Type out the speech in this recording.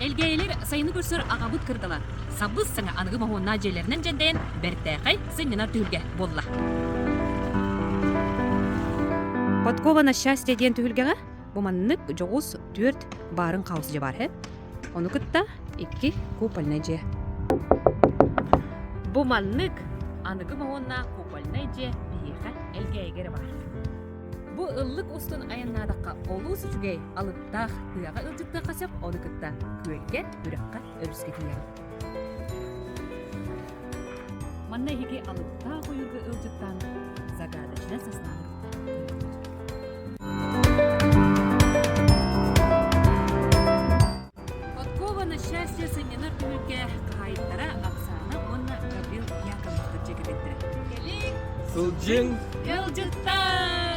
Элгээйилэр сайыны көрсөр аҕабыт кырдала сабыс-саҥа аныгы моһуоннаах дьиэлэринэн дьэндэйэн бэртээхэй сынньанар түһүлгэ буолла. Подкова на счастье диэн түһүлгэҕэ бу маннык дьоҕус түөрт баарын хаус дьиэ баар һэ. Ону кытта икки купольнай дьиэ. Бу маннык аныгы моһуоннаах купольнай дьиэ биһиэхэ Элгээйигэ эрэ баар. Бу ыллык устун айаннаатахха олус үчүгэй, алыптаах тыаҕа ыалдьыттыахха сөп, ону кытта күөлгэ, үрэххэ, өрүскэ тиийэҕин. Манна эһиги алыптаах ойуурга ыалдьыттаан загадочная соснаны кытта көрүөххүт. Подкова на счастье сынньанар түмүккэ хаһаайыттара Оксана уонна Гаврил Яковлевтар дьиэ кэргэттэрэ. Кэлиҥ! Сылдьыҥ! Ыалдьыттар!